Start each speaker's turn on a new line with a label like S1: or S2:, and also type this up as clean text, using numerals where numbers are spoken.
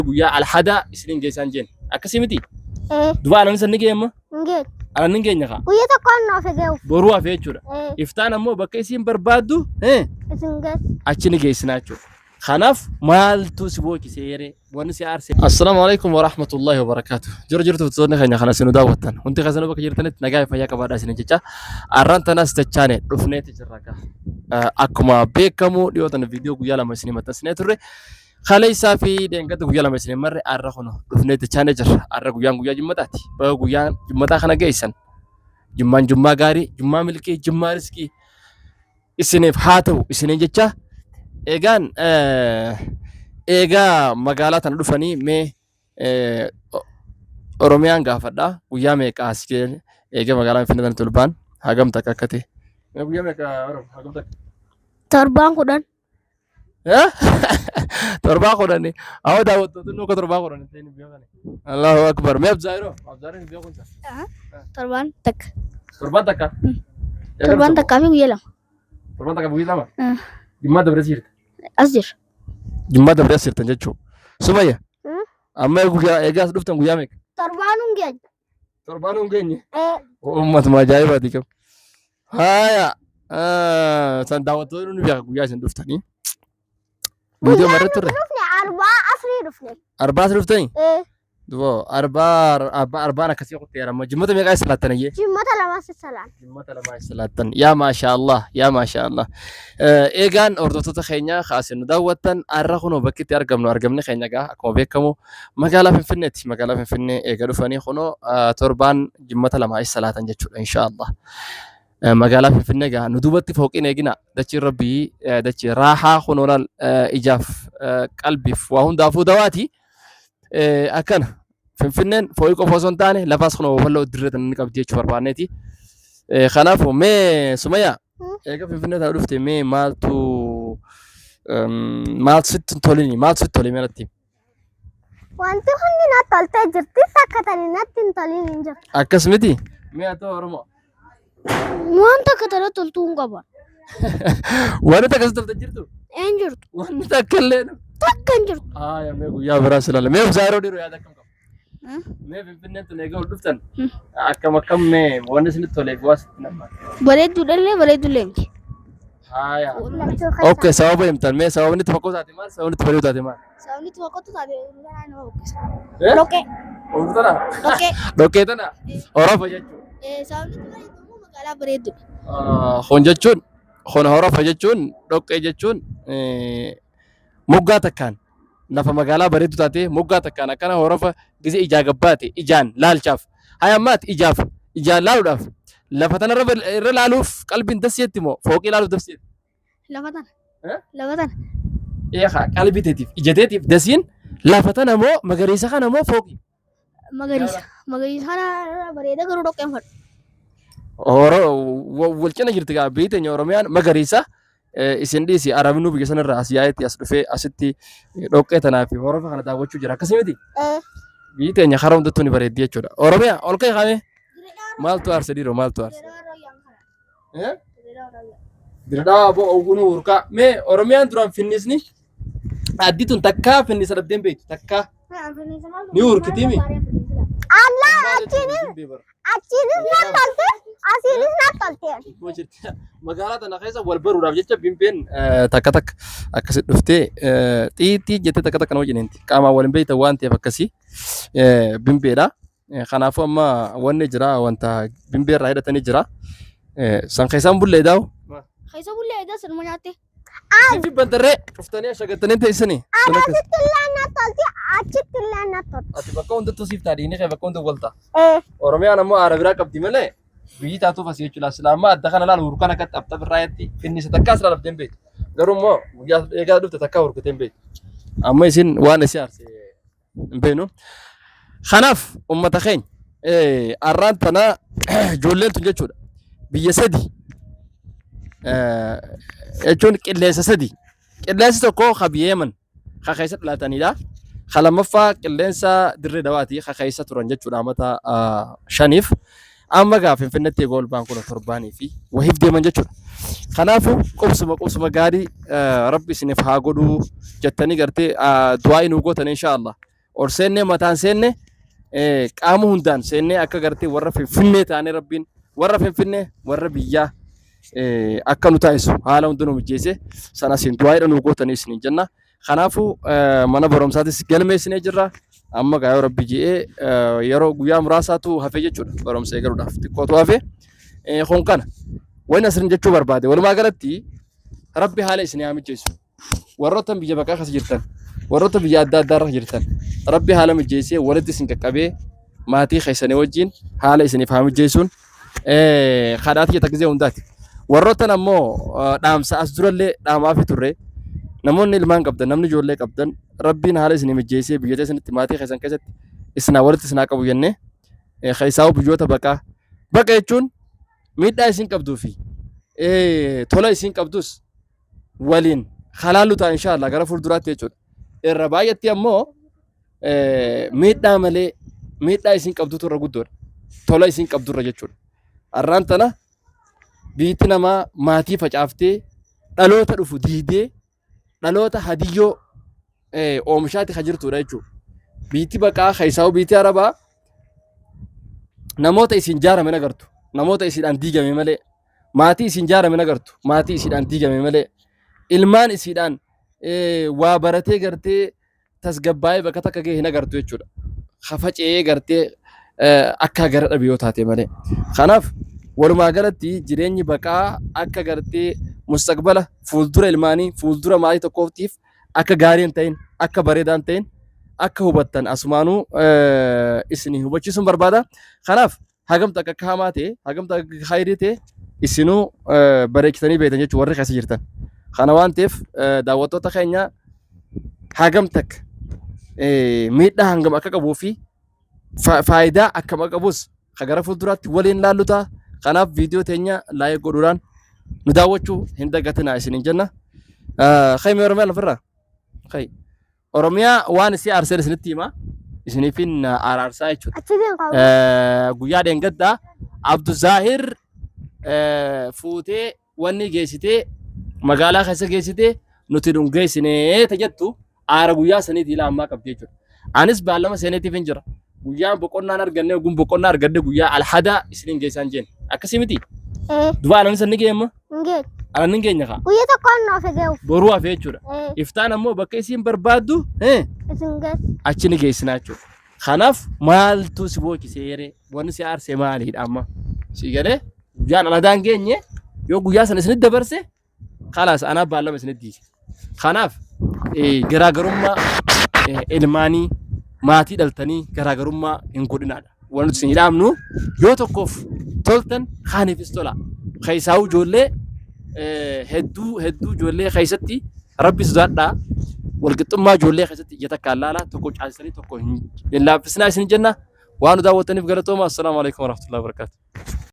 S1: Guyyaa alhadaa isiniin geessaan jeen. Akkasii miti?
S2: Ee,
S1: Duba anan san ni geemma?
S2: hin geenya.
S1: Anan ni geenya kaa.
S2: Guyyaa tokkoon nu hafe ge'uuf.
S1: Boruu hafe jechuudha.
S2: Ee,
S1: Iftaan ammoo bakka isiin barbaaddu
S2: isin geessa.
S1: achi ni geessinaa jechuudha. Kanaaf maaltu si boochisee yeree wanni si aarse. Assalaamu alaikum wa rahmatullahi wa barakaatu. Jiru jirtu tuttoonni keenya kana isin nu daawwattan. Hundi keessanuu bakka jirtanitti nagaa fi fayyaa qabaadhaa isin jecha. Arraan tanas dachaane dhufneeti jirra kaa. Akkuma beekamu dhiyootan viidiyoo guyyaa 2 isin maxxansinee turre. Kaleessaa fi dheengadda guyyaa 2 isin marre arra kuno dhufnee dachaane jirra. Arra guyyaan guyyaa jimmataati. Baga guyyaan jimmataa kana geessan. Jimmaan jummaa gaarii, jummaa milkii, jummaa riskii isiniif haa ta'u isiniin jecha. Eegaan eegaa magaalaa tana dhufanii mee Oromiyaan gaafadha. Guyyaa meeqa as ga'e eega magaalaa Finfinnee tanatti ol ba'an hagam takka akka ta'e. Guyyaa meeqa Oromo hagam takka?
S2: Torbaan 10.
S1: Torbaa 10. Awwa daawwattoota nu akka torbaa 10 ta'in biyya kana. Allahu Akbar. Mee Abzaayiroo? Abzaayiroon biyya kun
S2: Torbaan takka.
S1: Torbaan takka.
S2: Torbaan takkaa fi guyyaa 2.
S1: Torbaan takka guyyaa 2. Jimmaa dabree jirta.
S2: As jira.
S1: Jimmaa dabree as jirtan jechuudha. Sumayya. Amma guyyaa eegaa as dhuftan guyyaa meeqa?
S2: Torbaan hin geenye.
S1: Torbaan hin geenye. Uummatuma ajaa'ibaati qabu. Haaya. San daawwattoonni nu beeka guyyaa isin dhuftanii. Viidiyoo marra turre.
S2: Dhufne arbaa asrii dhufne.
S1: Arbaa as dhuftanii?
S2: Ee,
S1: Duboo arbaa arbaa arbaan akkasii qotteera amma jimmata meeqaa isin laattan ayyee?
S2: Jimmata 2 sissalaan.
S1: Jimmata 2 isin laattan. Yaa maashaa Allah yaa maashaa Allah. Eegaan hordoftoota keenya kaasin nu daawwattan har'a kunoo bakki itti argamnu argamni keenya egaa akkuma beekamu magaalaa Finfinneetti. Magaalaa Finfinnee eega dhufanii kunoo torbaan jimmata 2 isa laatan jechuudha inshaa Allah. Magaalaa Finfinnee egaa nu duubatti fooqiin eegina dachiin rabbii dachii raahaa kunoo laal ijaaf qalbiif waa hundaafuu dawaati. Akkana Finfinneen fooqii qofa osoo hin taane lafaas kunoo bal'oo dirree tan inni qabdi jechuu barbaanneeti. Kanaafuu mee Sumayyaa eega Finfinnee tana dhufte mee maaltu maaltu sitti hin tolini maaltu sitti tole mee natti himi.
S2: Wanti hundi natti toltee jirti takka tani natti hin tolin hin jirtu.
S1: Akkas miti? Mee haa ta'u Oromoo.
S2: Waan takka tana toltuu hin qaban.
S1: Wanti takka sitti tolte jirtu?
S2: Hin jirtu.
S1: Wanti takka illee.
S2: Takka hin jirtu.
S1: Haaya mee guyyaa biraa si ilaala. Mee obsaa yeroo dhiiroo yaada akkam qaba? Mee Finfinneen tun eega ol dhuftan akkam akkam mee wanni isinitti tolee fi waa sitti nama.
S2: Bareedduudhallee bareeddullee miti.
S1: Haaya. Okay, sababa himtan mee sababni itti fokkoo taate maal sababni itti bareedu taate maal?
S2: Sababni itti fokkottu taate uruu tanaa nama boqqisa.
S1: Eh?
S2: Dhoqqee.
S1: Uruu tana?
S2: Dhoqqee.
S1: Dhoqqee tana? Horofa jechuudha.
S2: Sababni itti bareedu immoo magaalaa bareeddudha.
S1: Kun jechuun kun horofa jechuun dhoqqee jechuun moggaa takkaan lafa magaalaa bareeddu taate moggaa takkaan akkana horofa gisee ijaa gabbaate ijaan laalchaaf haya ammaati ijaaf ijaan laaluudhaaf lafa tana irra laaluuf qalbiin dasseetti moo fooqii laaluuf dasseetti?
S2: Lafa tana.
S1: Eh?
S2: Lafa tana.
S1: Eegaa qalbii teetiif ija teetiif dasiin lafa tana moo magariisa kana moo fooqii?
S2: Magariisa. Magariisa kana irra bareeda garuu dhoqqeen fadhu.
S1: Wal cina jirti gaa biyyi teenya Oromiyaan magariisa isin dhiisi Arabnuu biyya sanarraa as yaa'etti as dhufee asitti dhoqqee tanaa fi horofa kana daawwachuu jira akkasii miti. Biyyi teenya karaa hundattuu ni bareeddi jechuudha. Oromiyaa ol ka'e kaamee maaltu aarse dhiiroo maaltu aarse? Eh? Diradhaa aboo ogunuu hurkaa mee Oromiyaan duraan finnisni addi tun takkaa finnisa dhabdeen beektu takkaa. Ni hurkitiimi.
S2: Allah achiinis achiinis na tolte asiinis na tolte.
S1: Magaalaa tana keessa wal baruudhaaf jecha bimbeen takka takka akkasi dhuftee xiixii jettee takka takka nama jineenti. Qaamaan wal hin beektan waan ta'eef akkasii bimbeedha. Kanaafuu amma wanni jira wanta bimbee irraa hidhatanii jira. San keessaan bullee daa'u.
S2: Keessa bullee egaa sanuma nyaatte.
S1: Isin jibbantarree cuftanii ashagattanii teessanii. Sun akkas.
S2: Asitti illee na tolti achitti illee na tolti.
S1: Ati bakka hundattuu siif ta'a diinni kee bakka hunda walta.
S2: Ee.
S1: Oromiyaan ammoo aara biraa qabdi malee biyyi taatuuf asii jechuudha. Silaa amma adda kana laal hurkaan akka xapxap irraa jetti finnisa takkaa silaa dhabdee hin beektu. Garuu immoo guyyaa eegaa dhufte takkaa hurkitee hin beektu. Amma isin waan isii aarse hin beeknu. Kanaaf uummata keenya arraan tana ijoolleen tun jechuudha biyya sadi jechuun qilleensa sadi qilleensi tokko ka biyya Yemen ka keessa dhalatanidha. Ka lammaffaa qilleensa dirree dawaati ka keessa turan jechuudha amata 5f. Amma gaa Finfinneetti eeguu olbaan kun torbaanii fi wahiif deeman jechuudha. Kanaafuu qubsuma qubsuma gaarii rabbi isiniif haa godhuu jettanii gartee du'aa inuu gootan inshaa Allah. Ol seennee mataan seenne qaama hundaan seennee akka gartee warra Finfinnee taanee Rabbiin warra Finfinnee warra biyyaa akka nu taasisu haala hunda nu mijeesse sana isin du'aa nu gootanii isiniin jenna. Kanaafuu mana barumsaatis galmeessinee jirra. Amma gaa yoo Rabbi je'ee yeroo guyyaa muraasaatu hafe jechuudha barumsa eegaluudhaaf xiqqootu hafe. Kun kana wanni asirin jechuu barbaade walumaa galatti Rabbi haala isin haa mijeessu. Warroota biyya baqaa keessa jirtan, warroota biyya adda addaa irra jirtan, Rabbi haala mijeessee walitti isin qaqqabee maatii keessanii wajjin haala isiniif haa mijeessuun kadhaa tiyya takkisee hundaati. Warroottan ammoo dhaamsa as durallee dhaamaafi turre namoonni ilmaan qabdan, namni ijoollee qabdan Rabbiin haala isinii mijeessee biyya teessanitti maatii keessan keessatti isinaa walitti isinaa qabu jennee keessaa'uu biyyoota baqaa. Baqa jechuun miidhaa isin qabduu fi tola isin qabdus waliin halaallu ta'a inshaallah gara fuulduraatti jechuudha. Irra baay'eetti ammoo miidhaa malee miidhaa isin qabdutu irra guddoodha. Tola isin qabdurra jechuudha. Har'aan tana biitti namaa maatii facaaftee dhaloota dhufu diidee dhaloota hadiyyoo oomishaatti kan jirtudha jechuudha. Biitti baqaa keessaa'u biitti arabaa namoota isin jaarame hin agartu. Namoota isiidhaan diigame malee. Maatii isin jaarame hin agartu. Maatii isiidhaan diigame malee. Ilmaan isiidhaan waa baratee gartee tasgabbaa'ee bakka takka ga'e hin agartu jechuudha. Hafaca'ee gartee akka gara dhabe yoo taate malee. Kanaaf walumaa galatti jireenyi baqaa akka gartee mustaqbala fuuldura ilmaanii fuuldura maatii tokkootiif akka gaarii hin ta'in akka bareedaa hin ta'in akka hubattan asumaanuu isin hubachiisuun barbaada. Kanaaf hagam takka akka hamaa ta'e hagam takka akka khayrii ta'e isinuu bareechitanii beektan jechuudha warri keessa jirtan. Kana waan ta'eef daawwattoota keenya hagam takka miidhaa hangam akka qabuu fi faayidaa akkam akka qabus ka gara fuulduraatti waliin laallu ta'a. Kanaaf viidiyoo teenya like godhuudhaan nu daawwachuu hin dagatinaa isiniin jenna. Kaymi Oromiyaa lafarraa? Kay. Oromiyaa waan isii aarseen isinitti hima. Isiniifin araarsaa jechuudha.
S2: Achitiin qabu.
S1: Guyyaa dheengaddaa Abduzaahir fuutee wanni geessitee magaalaa keessa geessitee nuti nun geessinee ta jettu aara guyyaa saniitii ilaa ammaa qabdi jechuudha. Anis baallama seeneetiif hin jira. Guyyaan boqonnaan arganne oguun boqonnaa argadde guyyaa alhadaa isiniin geessaan jeen. Akkasii miti.
S2: Ee,
S1: Duba anan san ni geemma.
S2: hin geessu.
S1: Anan hin geenya kaa.
S2: Guyyaa tokkoon nu hafe ge'uuf.
S1: Boruu hafe jechuudha.
S2: Ee,
S1: Iftaan ammoo bakka isiin barbaaddu
S2: isin geessu.
S1: achi ni geessinaa jechuudha. Kanaaf maaltu si boochisee yeree wanni si aarsee maaliidha amma? Si galee guyyaan aladaan geenye yoo guyyaa sana isinitti dabarse Kalaas anaa baallama isinitti diige. Kanaaf garaagarummaa ilmaanii maatii dhaltanii garaagarummaa hin godhinaadha. Wanti nuti isin dhaamnu yoo tokkoof toltan kaaniifis tola. Keessaa'uu ijoollee hedduu hedduu ijoollee keessatti rabbi sodaadhaa. Walqixxummaa ijoollee keessatti ija takkaan laalaa tokko caalsanii tokko hin laaffisinaa isin jenna. Waan nu daawwattaniif galatooma. Assalaamu alaikum warahmatullahi wabarakatuh.